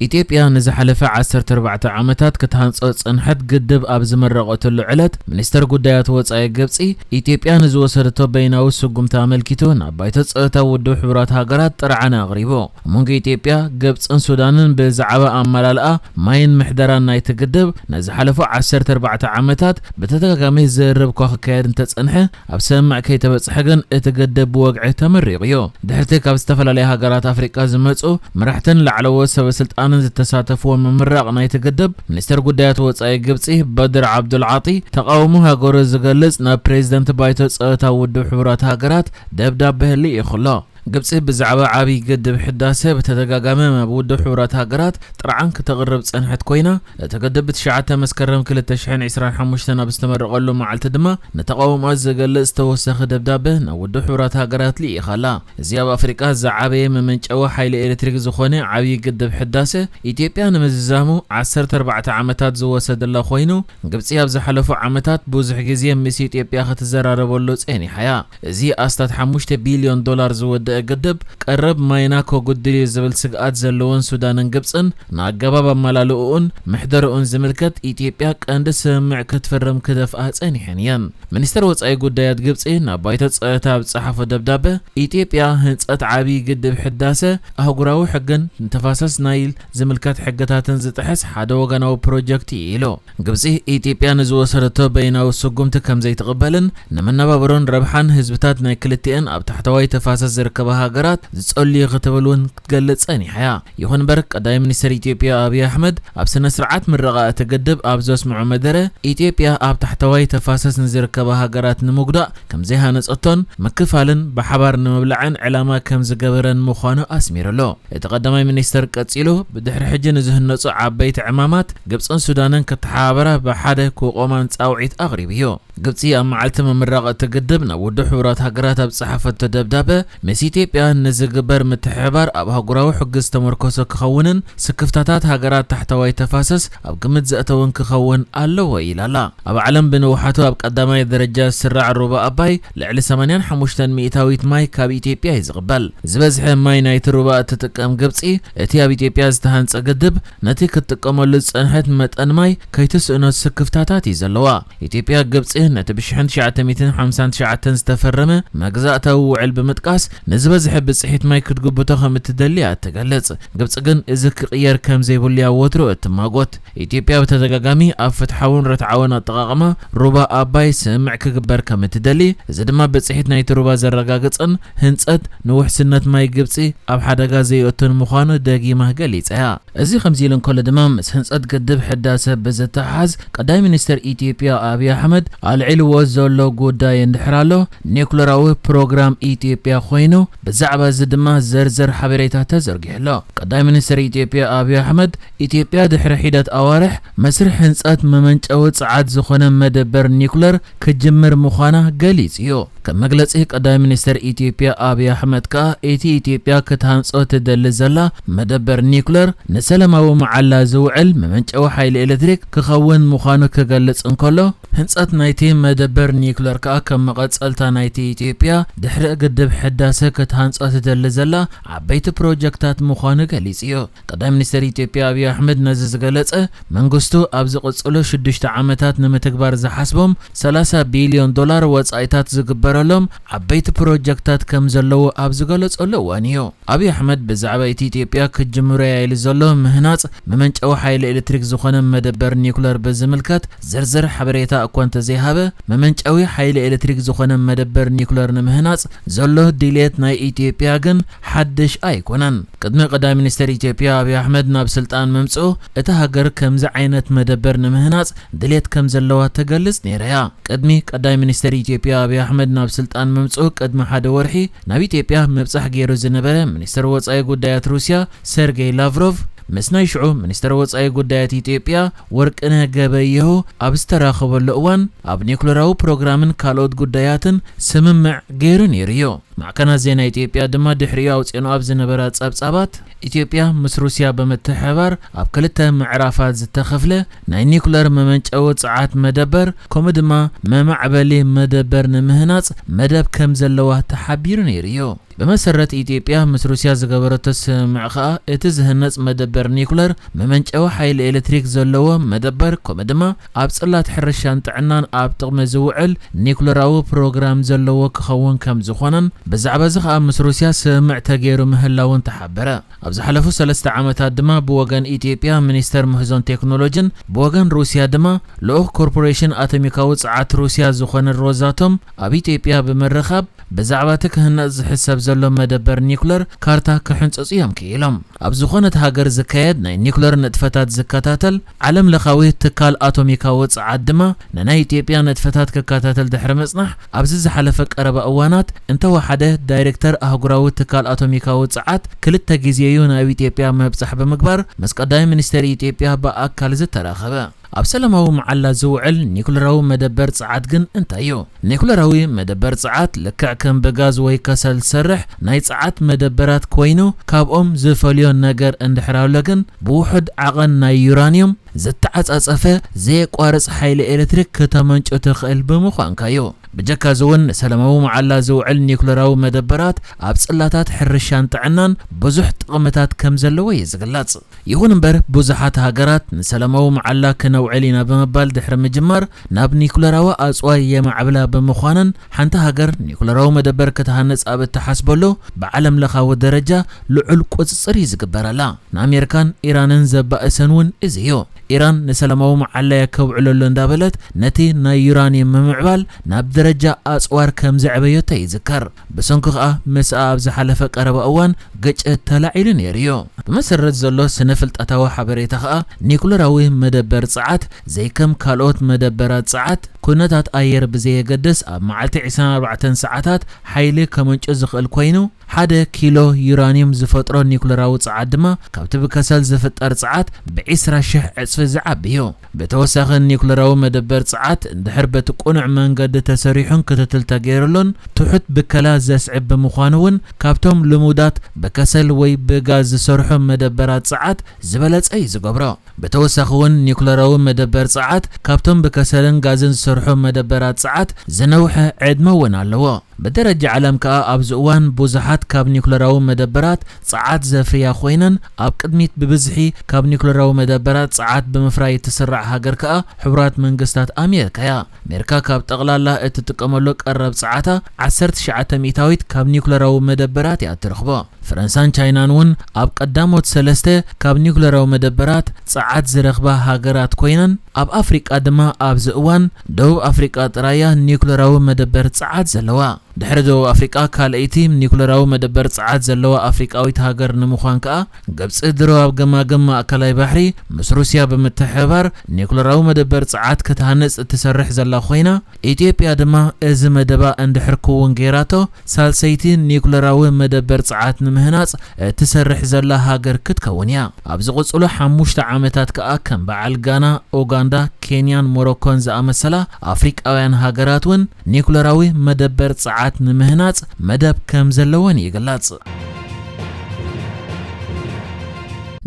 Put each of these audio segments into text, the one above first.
ኢትዮጵያ ንዝሓለፈ ዓሰርተ ኣርባዕተ ዓመታት ክትሃንጾ ዝጸንሐት ግድብ ኣብ ዝመረቐትሉ ዕለት፣ ሚኒስተር ጉዳያት ወጻኢ ግብጺ፣ ኢትዮጵያ ንዝወሰደቶ በይናዊ ስጉምቲ ኣመልኪቱ ናብ ባይቶ ጸጥታ ውድብ ሕቡራት ሃገራት ጥርዓን ኣቕሪቡ። ኣብ መንጎ ኢትዮጵያ፣ ግብጽን ሱዳንን ብዛዕባ ኣመላልኣ ማይን ምሕደራን ናይቲ ግድብ ንዝሓለፉ ዓሰርተ ኣርባዕተ ዓመታት ብተደጋጋሚ ዝርርብ እኳ ክካየድ እንተጸንሐ፣ ኣብ ስምምዕ ከይተበጽሐ ግን እቲ ግድብ ብወግዒ ተመሪቑ እዩ። ድሕርቲ ካብ ዝተፈላለያ ሃገራት ኣፍሪቃ ዝመጹ መራሕትን ላዕለዎት ሰበ ስልጣንን ዝተሳተፍዎ ምምራቕ ናይቲ ግድብ፣ ሚኒስተር ጉዳያት ወጻኢ ግብጺ በድር ዓብዱል ዓጢ ተቓውሞ ሃገሩ ዝገልጽ ናብ ፕሬዚደንት ባይቶ ጸጥታ ውድብ ሕቡራት ሃገራት ደብዳበ ልኢኹ ኣሎ። ግብጺ ብዛዕባ ዓብዪ ግድብ ሕዳሰ ብተደጋጋሚ ናብ ውድብ ሕቡራት ሃገራት ጥርዓን ክተቕርብ ጸንሐት ኮይና፣ እቲ ግድብ ብትሽዓተ መስከረም ክልተ ሽሕን ዕስራን ሓሙሽተን ኣብ ዝተመረቐሉ መዓልቲ ድማ ንተቓውሞኣ ዝገልጽ ተወሳኺ ደብዳበ ናብ ውድብ ሕቡራት ሃገራት ልኢኻ ኣላ። እዚ ኣብ ኣፍሪቃ ዝዓበየ መመንጨዊ ሓይሊ ኤሌክትሪክ ዝኾነ ዓብዪ ግድብ ሕዳሰ፣ ኢትዮጵያ ንምዝዛሙ ዓሰርተ ኣርባዕተ ዓመታት ዝወሰደላ ኮይኑ፣ ግብጺ ኣብ ዝሓለፉ ዓመታት ብዙሕ ግዜ ምስ ኢትዮጵያ ክትዘራረበሉ ጸኒሓ እያ። እዚ ኣስታት ሓሙሽተ ቢልዮን ዶላር ዝወደአ ግድብ፣ ቀረብ ማይና ከጉድል እዩ ዝብል ስግኣት ዘለወን ሱዳንን ግብጽን፣ ንኣገባብ ኣመላልእኡን ምሕደርኡን ዝምልከት ኢትዮጵያ ቀንዲ ስምምዕ ክትፍርም ክደፍኣ ጸኒሐን እየን። ሚኒስተር ወጻኢ ጉዳያት ግብጺ ናብ ባይቶ ጸጥታ ኣብ ዝጸሓፎ ደብዳበ፣ ኢትዮጵያ ህንጸት ዓብዪ ግድብ ሕዳሰ ኣህጉራዊ ሕግን ንተፋሰስ ናይል ዝምልከት ሕግታትን ዝጥሕስ ሓደ ወገናዊ ፕሮጀክት እዩ ኢሉ። ግብጺ፣ ኢትዮጵያ ንዝወሰደቶ በይናዊ ስጉምቲ ከም ዘይትቕበልን ንመነባብሮን ረብሓን ህዝብታት ናይ ክልቲኤን ኣብ ታሕተዋይ ተፋሰስ ዝርከባ ሃገራት ዝጸሉ እዩ ክትብል እውን ክትገልጽ ጸኒሓ እያ። ይኹን እምበር፣ ቀዳማይ ሚኒስተር ኢትዮጵያ ኣብይ ኣሕመድ ኣብ ስነ ስርዓት ምረቓ እቲ ግድብ ኣብ ዘስምዖ መደረ፣ ኢትዮጵያ ኣብ ታሕተዋይ ተፋሰስ ንዝርከባ ሃገራት ንምጉዳእ ከም ዘይሃነጸቶን ምክፋልን ብሓባር ንምብላዕን ዕላማ ከም ዝገበረን ምዃኑ ኣስሚሩሉ። እቲ ቀዳማይ ሚኒስተር ቀጺሉ፣ ብድሕሪ ሕጂ ንዝህነጹ ዓበይቲ ዕማማት፣ ግብጽን ሱዳንን ክተሓባበራ ብሓደ ክቖማን ጻውዒት ኣቕሪቡ እዩ። ግብጺ ኣብ መዓልቲ ምምራቕ እቲ ግድብ ናብ ውድብ ሕቡራት ሃገራት ኣብ ዝጸሓፈቶ ደብዳበ፣ ምስ ኢትዮጵያ ንዝግበር ምትሕብባር ኣብ ኣህጉራዊ ሕጊ ዝተመርኮሰ ክኸውንን ስክፍታታት ሃገራት ታሕተዋይ ተፋሰስ ኣብ ግምት ዘእተውን ክኸውን ኣለዎ ኢላ ኣላ። ኣብ ዓለም ብንውሓቱ ኣብ ቀዳማይ ደረጃ ዝስራዕ ሩባ ኣባይ ልዕሊ ሰማንያን ሓሙሽተን ሚእታዊት ማይ ካብ ኢትዮጵያ እዩ ዝቕበል። ዝበዝሐ ማይ ናይቲ ሩባ እትጥቀም ግብጺ፣ እቲ ኣብ ኢትዮጵያ ዝተሃንጸ ግድብ ነቲ ክትጥቀመሉ ዝጸንሐት መጠን ማይ ከይትስእኖ ስክፍታታት እዩ ዘለዋ። ኢትዮጵያ፣ ግብጺ ነቲ ብሽሕን ትሽዓተ ሚእትን ሓምሳን ትሽዓተን ዝተፈረመ መግዛእታዊ ውዕል ብምጥቃስ፣ ንዝበዝሐ ብጽሒት ማይ ክትግብቶ ከም እትደሊ እያ እትገልጽ። ግብጺ ግን እዚ ክቕየር ከም ዘይብሉ እያ ወትሩ እትማጎት። ኢትዮጵያ ብተደጋጋሚ ኣብ ፍትሓውን ርትዓውን ኣጠቓቕማ ሩባ ኣባይ ስምምዕ ክግበር ከም እትደሊ፣ እዚ ድማ ብጽሒት ናይቲ ሩባ ዘረጋግጽን ህንጸት ንውሕስነት ማይ ግብጺ ኣብ ሓደጋ ዘየእቱን ምዃኑ ደጊማ ገሊጻ እያ። እዚ ከምዚ ኢሉ እንከሎ ድማ፣ ምስ ህንጸት ግድብ ሕዳሰ ብዝተሓሓዝ፣ ቀዳማይ ሚኒስተር ኢትዮጵያ ኣብይ ኣሕመድ ኣልዒልዎ ዘሎ ጉዳይ እንድሕር ኣሎ፣ ኒኩለራዊ ፕሮግራም ኢትዮጵያ ኮይኑ፣ ብዛዕባ እዚ ድማ ዝርዝር ሓበሬታ ተዘርጊሑ ኣሎ። ቀዳማይ ሚኒስተር ኢትዮጵያ ኣብይ ኣሕመድ፣ ኢትዮጵያ ድሕሪ ሒደት ኣዋርሕ መስርሕ ህንጸት መመንጨዊ ጸዓት ዝኾነ መደበር ኒኩለር ክጅምር ምዃና ገሊጹ እዩ። ከም መግለጺ ቀዳማይ ሚኒስተር ኢትዮጵያ ኣብይ ኣሕመድ ከኣ፣ እቲ ኢትዮጵያ ክትሃንጾ ትደሊ ዘላ መደበር ኒኩለር ንሰላማዊ መዓላ ዝውዕል መመንጨዊ ሓይሊ ኤሌክትሪክ ክኸውን ምዃኑ ክገልጽ እንከሎ፣ ህንጸት ናይቲ መደበር ኒኩለር ከኣ ከም መቐጸልታ ናይቲ ኢትዮጵያ ድሕሪ ግድብ ሕዳሰ ክትሃንጾ ትደሊ ዘላ ዓበይቲ ፕሮጀክታት ምዃኑ ገሊጹ እዩ። ቀዳማይ ሚኒስተር ኢትዮጵያ ኣብይ ኣሕመድ ነዚ ዝገለጸ፣ መንግስቱ ኣብ ዝቕጽሉ ሽዱሽተ ዓመታት ንምትግባር ዝሓስቦም ሰላሳ ቢልዮን ዶላር ወጻኢታት ዝግበረሎም ዓበይቲ ፕሮጀክታት ከም ዘለዉ ኣብ ዝገለጸሉ እዋን እዩ። ኣብይ ኣሕመድ ብዛዕባ እቲ ኢትዮጵያ ክጅምሮ እያ ኢሉ ዘሎ ምህናጽ መመንጨዊ ሓይሊ ኤሌክትሪክ ዝኾነ መደበር ኒኩለር ብዝምልከት ዝርዝር ሓበሬታ እኳ እንተዘይሃበ፣ መመንጨዊ ሓይሊ ኤሌክትሪክ ዝኾነ መደበር ኒኩለር ንምህናጽ ዘሎ ድሌት ናይ ኢትዮጵያ ግን ሓድሽ ኣይኮነን። ቅድሚ ቀዳማይ ሚኒስተር ኢትዮጵያ ኣብይ ኣሕመድ ናብ ስልጣን ምምጽኡ፣ እታ ሃገር ከምዚ ዓይነት መደበር ንምህናጽ ድሌት ከም ዘለዋ ተገልጽ ነይራ እያ። ቅድሚ ቀዳማይ ሚኒስተር ኢትዮጵያ ኣብይ ኣሕመድ ናብ ስልጣን ምምጽኡ ቅድሚ ሓደ ወርሒ፣ ናብ ኢትዮጵያ ምብጻሕ ገይሩ ዝነበረ ሚኒስተር ወጻኢ ጉዳያት ሩስያ ሰርጌይ ላቭሮቭ፣ ምስ ናይ ሽዑ ሚኒስተር ወጻኢ ጉዳያት ኢትዮጵያ ወርቅነህ ገበየሁ ኣብ ዝተራኸበሉ እዋን፣ ኣብ ኒኩለራዊ ፕሮግራምን ካልኦት ጉዳያትን ስምምዕ ገይሩ ነይሩ እዩ። ማዕከናት ዜና ኢትዮጵያ ድማ ድሕሪኡ ኣውፅኤንኦ ኣብ ዝነበራ ጸብጻባት፣ ኢትዮጵያ ምስ ሩስያ ብምትሕብባር ኣብ ክልተ ምዕራፋት ዝተኸፍለ ናይ ኒኩለር መመንጨዊ ጸዓት መደበር ከምኡ ድማ መማዕበሊ መደበር ንምህናጽ መደብ ከም ዘለዋ ተሓቢሩ ነይሩ እዩ። ብመሰረት ኢትዮጵያ ምስ ሩስያ ዝገበረቶ ስምምዕ ኸኣ፣ እቲ ዝህነጽ መደበር ኒኩለር መመንጨዊ ሓይሊ ኤሌክትሪክ ዘለዎ መደበር ከምኡ ድማ ኣብ ጽላት ሕርሻን ጥዕናን ኣብ ጥቕሚ ዝውዕል ኒኩለራዊ ፕሮግራም ዘለዎ ክኸውን ከም ዝኾነን፣ ብዛዕባ እዚ ኸኣ ምስ ሩስያ ስምምዕ ተገይሩ ምህላውን ተሓበረ። ኣብ ዝሓለፉ ሰለስተ ዓመታት ድማ ብወገን ኢትዮጵያ ሚኒስተር ምህዞን ቴክኖሎጂን ብወገን ሩስያ ድማ ልኡኽ ኮርፖሬሽን ኣቶሚካዊ ጸዓት ሩስያ ዝኾነ ሮዛቶም ኣብ ኢትዮጵያ ብምርኻብ ብዛዕባ እቲ ክህነጽ ዝሕሰብ ዘሎ መደበር ኒኩለር ካርታ ክሕንጽጹ እዮም ክኢሎም። ኣብ ዝኾነት ሃገር ዝካየድ ናይ ኒኩለር ንጥፈታት ዝከታተል ዓለም ለኻዊ ትካል ኣቶሚካዊ ጸዓት ድማ ንናይ ኢትዮጵያ ንጥፈታት ክከታተል ድሕሪ ምጽናሕ፣ ኣብዚ ዝሓለፈ ቀረባ እዋናት እንተወሓደ ዳይሬክተር ኣህጉራዊ ትካል ኣቶሚካዊ ጸዓት ክልተ ግዜ እዩ ናብ ኢትዮጵያ ምብጻሕ ብምግባር ምስ ቀዳማይ ሚኒስተር ኢትዮጵያ ብኣካል ዝተራኸበ። ኣብ ሰላማዊ መዓላ ዝውዕል ኒኩለራዊ መደበር ጸዓት ግን እንታይ እዩ? ኒኩለራዊ መደበር ጸዓት ልክዕ ከም ብጋዝ ወይ ከሰል ዝሰርሕ ናይ ጸዓት መደበራት ኮይኑ፣ ካብኦም ዝፈልዮ ነገር እንድሕር ኣሎ ግን፣ ብውሑድ ዓቐን ናይ ዩራንዮም ዝተዓጻጸፈ ዘየቋርጽ ሓይሊ ኤሌክትሪክ ክተመንጩ ትኽእል ብምዃንካ እዩ። ብጀካ እዚ እውን ንሰላማዊ መዓላ ዝውዕል ኒኩለራዊ መደበራት ኣብ ጽላታት ሕርሻን ጥዕናን ብዙሕ ጥቕምታት ከም ዘለዎ እዩ ዝግለጽ። ይኹን እምበር፣ ብዙሓት ሃገራት ንሰላማዊ መዓላ ክነውዕል ኢና ብምባል ድሕሪ ምጅማር፣ ናብ ኒኩለራዊ ኣጽዋር የማዕብላ ብምዃነን፣ ሓንቲ ሃገር ኒኩለራዊ መደበር ክትሃንጽ ኣብ እትሓስበሉ፣ ብዓለም ለኻዊ ደረጃ ልዑል ቁጽጽር እዩ ዝግበረላ። ንኣሜሪካን ኢራንን ዘባእሰን እውን እዚ እዩ። ኢራን ንሰላማዊ መዓላ እየ ከውዕለሉ እንዳበለት፣ ነቲ ናይ ዩራንየም ምምዕባል ናብ ደረጃ ኣጽዋር ከም ዘዕበየቶ ይዝከር። ብሰንኩ ኸኣ ምስኣ ኣብ ዝሓለፈ ቀረባ እዋን ግጭት ተላዒሉ ነይሩ እዩ። ብመሰረት ዘሎ ስነ ፍልጠታዊ ሓበሬታ ኸኣ፣ ኒኩለራዊ መደበር ጸዓት ዘይከም ካልኦት መደበራት ጸዓት፣ ኩነታት ኣየር ብዘየገድስ ኣብ መዓልቲ ዕስራን ኣርባዕተን ሰዓታት ሓይሊ ከመንጩ ዝኽእል ኮይኑ፣ ሓደ ኪሎ ዩራንየም ዝፈጥሮ ኒኩለራዊ ጸዓት ድማ ካብቲ ብከሰል ዝፍጠር ጸዓት ብዒስራ ሽሕ ዕጽፊ ዝዓቢ እዩ። ብተወሳኺ፣ ኒኩለራዊ መደበር ጸዓት እንድሕር በቲ ቅኑዕ መንገዲ ተሰሪሑን ክትትል ተገይሩሉን፣ ትሑት ብከላ ዘስዕብ ብምዃኑ እውን፣ ካብቶም ልሙዳት ብከሰል ወይ ብጋዝ ዝሰርሑ መደበራት ጸዓት ዝበለጸ እዩ ዝገብሮ። ብተወሳኺ እውን፣ ኒኩለራዊ መደበር ጸዓት ካብቶም ብከሰልን ጋዝን ዝሰርሑ መደበራት ጸዓት ዝነውሐ ዕድመ እውን ኣለዎ። ብደረጃ ዓለም ከኣ፣ ኣብዚ እዋን ብዙሓት ካብ ኒኩለራዊ መደበራት ጸዓት ዘፍርያ ኮይነን፣ ኣብ ቅድሚት ብብዝሒ ካብ ኒኩለራዊ መደበራት ጸዓት ብምፍራይ እትስራዕ ሃገር ከኣ ሕቡራት መንግስታት ኣሜሪካ እያ። ኣሜሪካ ካብ ጠቕላላ እትጥቀመሉ ቀረብ ጸዓታ ዓሰርተ ትሽዓተ ሚእታዊት ካብ ኒኩለራዊ መደበራት እያ እትረኽቦ። ፈረንሳን ቻይናን እውን ኣብ ቀዳሞት ሰለስተ ካብ ኒኩለራዊ መደበራት ጸዓት ዝረኽባ ሃገራት ኮይነን፣ ኣብ ኣፍሪቃ ድማ ኣብዚ እዋን ደቡብ ኣፍሪቃ ጥራይ እያ ኒኩለራዊ መደበር ጸዓት ዘለዋ። ድሕሪ ደቡብ ኣፍሪቃ፣ ካልኣይቲ ኒኩለራዊ መደበር ጸዓት ዘለዋ ኣፍሪቃዊት ሃገር ንምዃን ከኣ፣ ግብጺ ድሮ ኣብ ገማግም ማእከላይ ባሕሪ ምስ ሩስያ ብምትሕብባር ኒኩለራዊ መደበር ጸዓት ክትሃንጽ እትሰርሕ ዘላ ኮይና፣ ኢትዮጵያ ድማ እዚ መደባ እንድሕር ክውን ገይራቶ፣ ሳልሰይቲ ኒኩለራዊ መደበር ጸዓት ንምህናጽ እትሰርሕ ዘላ ሃገር ክትከውን እያ። ኣብ ዝቕጽሉ ሓሙሽተ ዓመታት ከኣ፣ ከም በዓል ጋና፣ ኡጋንዳ፣ ኬንያን ሞሮኮን ዝኣመሰላ ኣፍሪቃውያን ሃገራት እውን ኒኩለራዊ መደበር ጸዓት ንምህናጽ መደብ ከም ዘለወን ይግለጽ።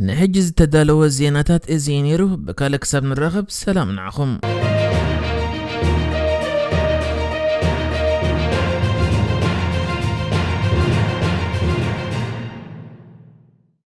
ንሕጂ ዝተዳለወ ዜናታት እዚ እዩ ነይሩ። ብካልእ ክሳብ ንራኸብ፣ ሰላም ንዓኹም።